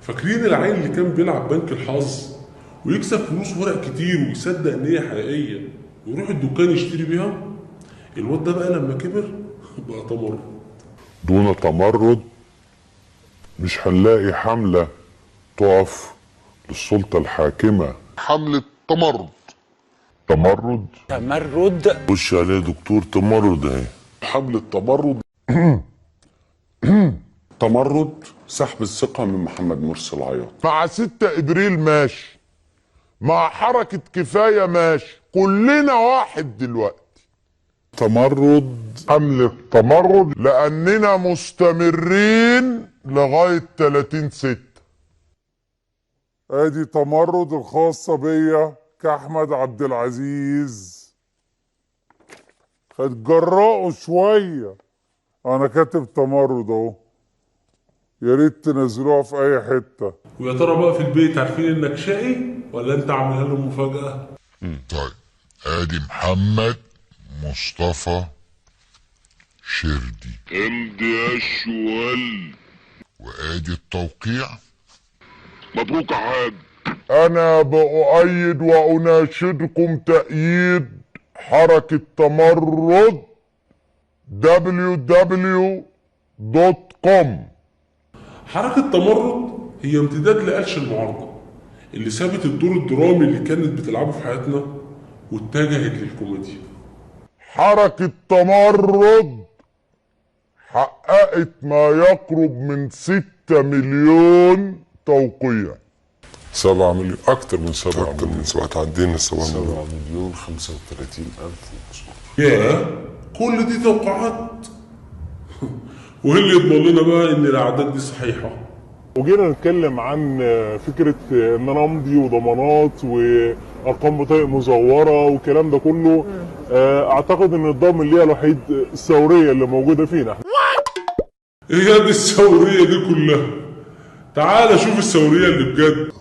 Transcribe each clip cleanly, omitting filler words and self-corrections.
فاكرين العيل اللي كان بيلعب بنك الحظ ويكسب فلوس ورق كتير ويصدق ان هي حقيقية ويروح الدكان يشتري بيها؟ الواد ده بقى لما كبر بقى تمرد. دون تمرد مش هنلاقي حملة تقف للسلطة الحاكمة. حملة تمرد. تمرد تمرد. خش عليه دكتور تمرد اهي. حملة تمرد. تمرد سحب الثقة من محمد مرسي العياط. مع 6 ابريل ماشي، مع حركة كفاية ماشي، كلنا واحد دلوقتي. تمرد، حملة تمرد، لأننا مستمرين لغاية 30/6. ادي تمرد الخاصة بيا كأحمد عبد العزيز. اتجرأوا شوية، أنا كاتب تمرد أهو، يا ريت تنزلوها في أي حتة. ويا ترى بقى في البيت عارفين إنك شقي ولا أنت عاملها لهم مفاجأة؟ طيب ادي محمد مصطفى شردي امضي يا شوال، وادي التوقيع. مبروك يا حاج. انا بأؤيد واناشدكم تأييد حركة تمرد www.com. حركة تمرد هي امتداد لقلش المعارضة اللي سابت الدور الدرامي اللي كانت بتلعبه في حياتنا واتجهت للكوميديا. حركة تمرد حققت ما يقرب من 6 مليون توقيع. 7 مليون، أكتر من 7 أكتر من 7، تعدينا 7 مليون. 7 مليون 35 ألف. ياه، كل دي توقعات؟ وإيه اللي يضمن لنا بقى إن الأعداد دي صحيحة؟ وجينا نتكلم عن فكرة إن أنا أمضي وضمانات وأرقام بطايق مزورة والكلام ده كله. أعتقد إن الضامن ليها الوحيد الثورية اللي موجودة فينا. إيه يا دي الثورية دي كلها؟ تعال شوف الثورية اللي بجد.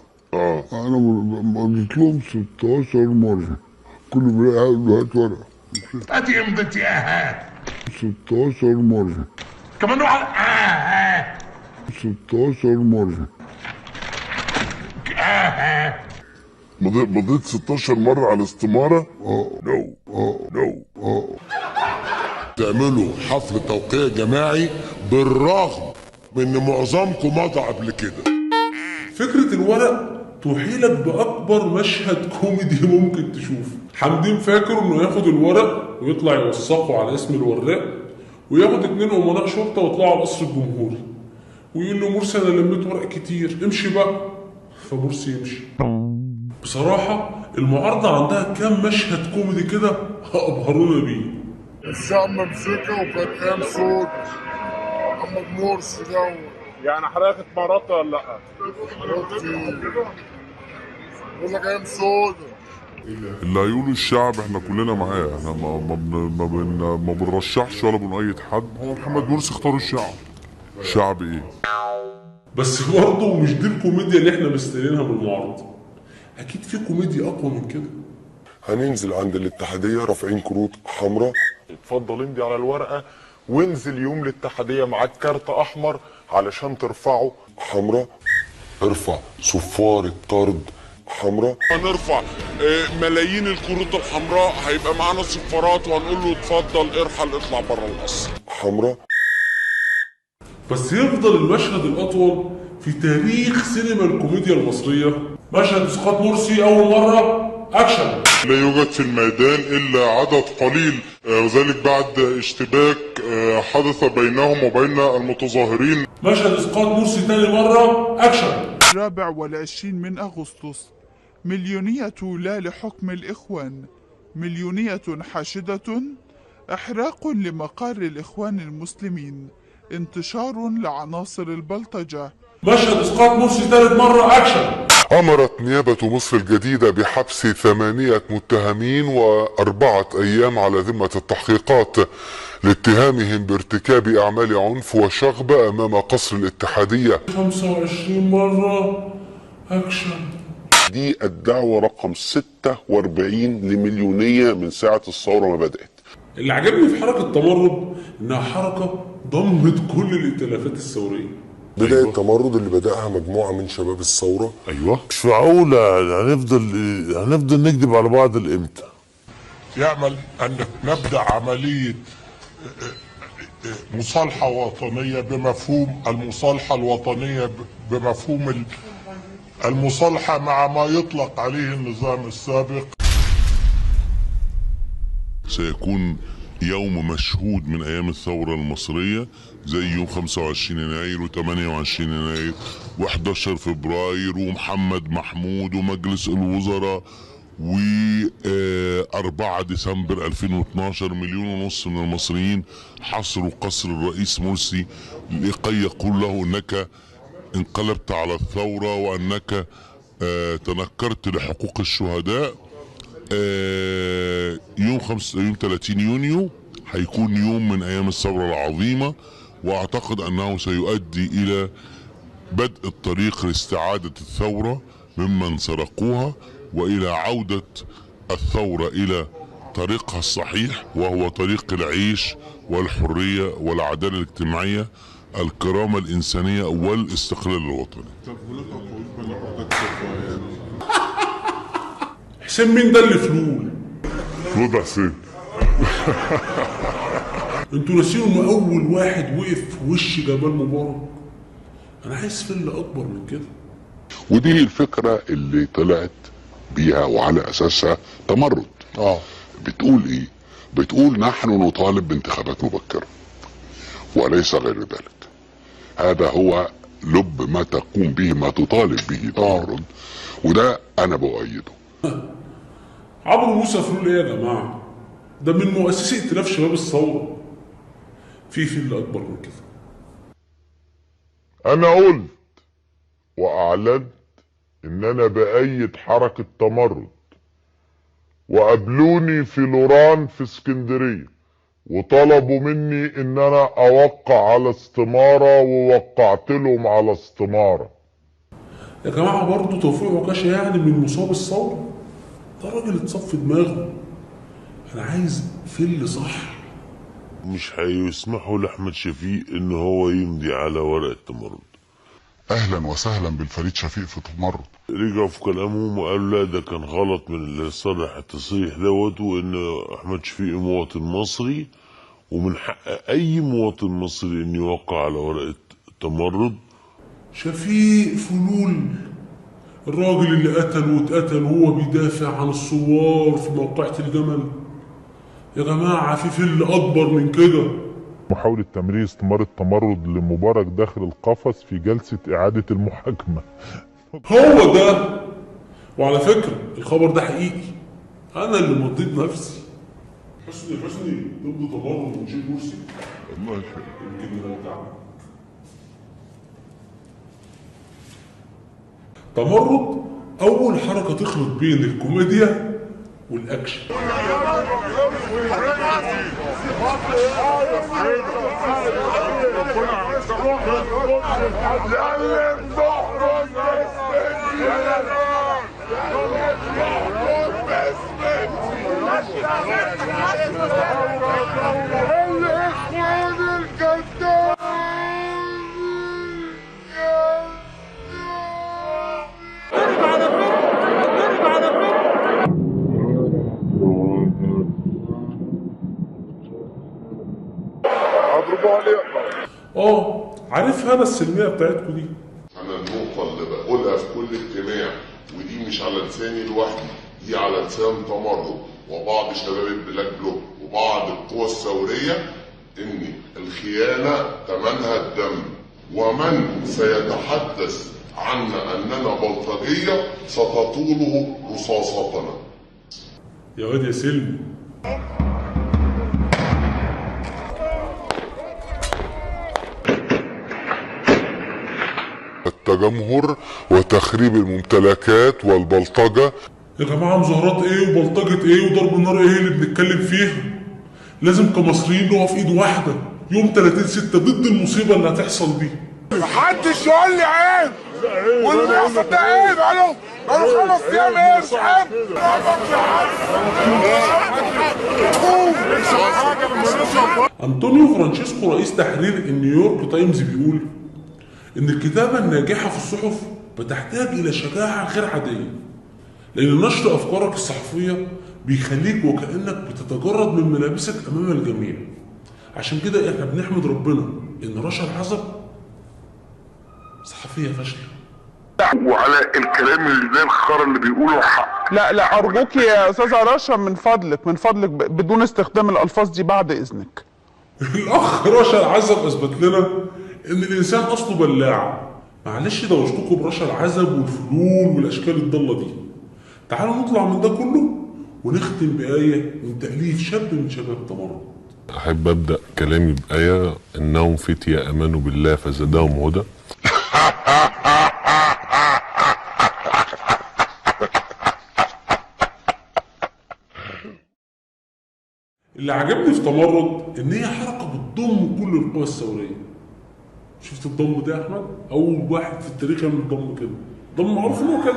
أنا مضيت لهم 16 مرة، كل ما هات ورقة. أدي امضتي أها. 16 مرة. كمان واحد. 16 مرة. مضيت 16 مرة على الاستمارة؟ no no. تعملوا حفل توقيع جماعي بالرغم من ان معظمكم مضى قبل كده. فكرة الورق توحيلك بأكبر مشهد كوميدي ممكن تشوفه. حمدين فاكر انه ياخد الورق ويطلع يوثقه على اسم الوراق، وياخد 2 امناء شرطة ويطلعوا على القصر الجمهوري ويقول له مرسي انا لميت ورق كتير امشي بقى، فمرسي يمشي. بصراحة المعارضة عندها كام مشهد كوميدي كده ابهرونا بيه. الشعب ممسكه وكانت ايام سود محمد مرسي دوت. يعني حضرتك اتمرضت ولا لا؟ بقول لك ايام سود. اللي هيقوله الشعب احنا كلنا معاه، احنا ما بنرشحش ولا بنؤيد حد. هو محمد مرسي اختار الشعب. شعب ايه؟ بس برضه مش دي الكوميديا اللي احنا مستنيينها من المعارضة. اكيد في كوميديا اقوى من كده. هننزل عند الاتحادية رافعين كروت حمراء. اتفضل امضي على الورقة وانزل يوم الاتحادية معاك كارت احمر علشان ترفعه. حمراء، ارفع صفارة طرد حمراء. هنرفع ملايين الكروت الحمراء، هيبقى معانا صفارات وهنقول له اتفضل ارحل اطلع بره القصر. حمراء. بس يفضل المشهد الاطول في تاريخ سينما الكوميديا المصرية، مشهد اسقاط مرسي اول مرة اكشن. لا يوجد في الميدان الا عدد قليل، وذلك بعد اشتباك حدث بينهم وبين المتظاهرين. مشهد اسقاط مرسي تاني مرة اكشن. 24 من أغسطس، مليونية لا لحكم الإخوان، مليونية حاشدة، إحراق لمقر الإخوان المسلمين، انتشار لعناصر البلطجة. مشهد إسقاط مرسي ثالث مرة أكشن. أمرت نيابة مصر الجديدة بحبس 8 متهمين و4 أيام على ذمة التحقيقات لاتهامهم بارتكاب أعمال عنف وشغب أمام قصر الاتحادية. 25 مرة أكشن. دي الدعوة رقم 46 لمليونية من ساعة الثورة ما بدأت. اللي عجبني في حركة تمرد إنها حركة ضمت كل الائتلافات الثورية. بداية التمرد اللي بدأها مجموعة من شباب الثورة. ايوه مش معقولة هنفضل نكذب على بعض لامتى؟ يأمل أن نبدأ عملية مصالحة وطنية بمفهوم المصالحة الوطنية، بمفهوم المصالحة مع ما يطلق عليه النظام السابق. سيكون يوم مشهود من أيام الثورة المصرية، زي يوم 25 يناير و28 يناير و11 فبراير ومحمد محمود ومجلس الوزراء و4 ديسمبر 2012. 1.5 مليون من المصريين حصروا قصر الرئيس مرسي لكي يقول له انك انقلبت على الثورة وانك تنكرت لحقوق الشهداء. يوم 30 يونيو هيكون يوم من ايام الثورة العظيمة، واعتقد انه سيؤدي الى بدء الطريق لاستعادة الثورة ممن سرقوها، والى عودة الثورة الى طريقها الصحيح، وهو طريق العيش والحرية والعدالة الاجتماعية، الكرامة الإنسانية والاستقلال الوطني. حسين مين ده اللي فلول؟ فلول حسين. انتوا ناسيين انه اول واحد وقف في وش جمال مبارك؟ انا عايز فل اكبر من كده. ودي الفكرة اللي طلعت بيها وعلى اساسها تمرد. بتقول ايه؟ بتقول نحن نطالب بانتخابات مبكرة وليس غير ذلك. هذا هو لب ما تقوم به، ما تطالب به تمرد، وده انا بؤيده. عمرو موسى فلول ايه يا جماعة؟ ده من مؤسسي ائتلاف شباب الثورة. في فل اكبر من كده. انا قلت واعلنت ان انا بأيد حركة تمرد، وقابلوني في لوران في اسكندرية وطلبوا مني ان انا اوقع على استمارة، ووقعت لهم على استمارة. يا جماعة برضه توفيق عكاشة يعني من مصاب الثورة، ده راجل اتصف دماغه. انا عايز فل صح. مش هيسمحوا لأحمد شفيق ان هو يمضي على ورقة التمرد. اهلا وسهلا بالفريد شفيق في تمرد. رجعوا في كلامهم وقالوا لا ده كان غلط من اللي صرح التصريح دوت، وان احمد شفيق مواطن مصري ومن حق اي مواطن مصري ان يوقع على ورقة تمرد. شفيق فلول الراجل اللي قتل واتقتل وهو بيدافع عن الثوار في موقعة الجمل. يا جماعة في فل اكبر من كده. محاولة تمرير استمارة تمرد لمبارك داخل القفص في جلسة إعادة المحاكمة. هو ده. وعلى فكرة الخبر ده حقيقي، أنا اللي مضيت نفسي. حسني حسني ضد تمرد ونشيل مرسي. والله يمكن يرجعنا. تمرد أول حركة تخلط بين الكوميديا والأكشن. عارفها انا السلمية بتاعتكم دي. انا النقطة اللي بقولها في كل اجتماع، ودي مش على لساني لوحدي، دي على لسان تمرد وبعض شباب ال Black Bloc وبعض القوى الثورية، ان الخيانة ثمنها الدم، ومن سيتحدث عنا اننا بلطجيه ستطوله رصاصتنا. يا واد يا سلمي. التجمهر وتخريب الممتلكات والبلطجة. يا جماعة مظاهرات ايه وبلطجة ايه وضرب النار ايه اللي بنتكلم فيها؟ لازم كمصريين نقف ايد واحدة يوم 30/6 ضد المصيبة اللي هتحصل دي. محدش يقول لي عيب، واللي بيحصل ده عيب. بقاله 5 ايام ايه مش عيب؟ أنطونيو فرانشيسكو رئيس تحرير النيويورك تايمز بيقول ان الكتابة الناجحة في الصحف بتحتاج الى شجاعة غير عادية، لان نشر افكارك الصحفية بيخليك وكانك بتتجرد من ملابسك امام الجميع. عشان كده احنا بنحمد ربنا ان رشا العزب صحفية فاشلة. وعلى الكلام اللي زي الخرا اللي بيقوله حق. لا لا ارجوك يا استاذه رشا، من فضلك من فضلك بدون استخدام الالفاظ دي بعد اذنك. الاخ رشا العزب اثبت لنا ان الانسان اصله بلاع. معلش دوشتكم برشا العزب والفلول والاشكال الضالة دي. تعالوا نطلع من ده كله ونختم بآية من تأليف شاب من شباب تمرد. أحب أبدأ كلامي بآية: إنهم فتية آمنوا بالله فزادهم هدى. اللي عجبني في تمرد إن هي حركة بتضم كل القوى الثورية. شفت الضم ده يا أحمد؟ أول واحد في التاريخ يعمل ضم كده. ضم معروف إن هو كده.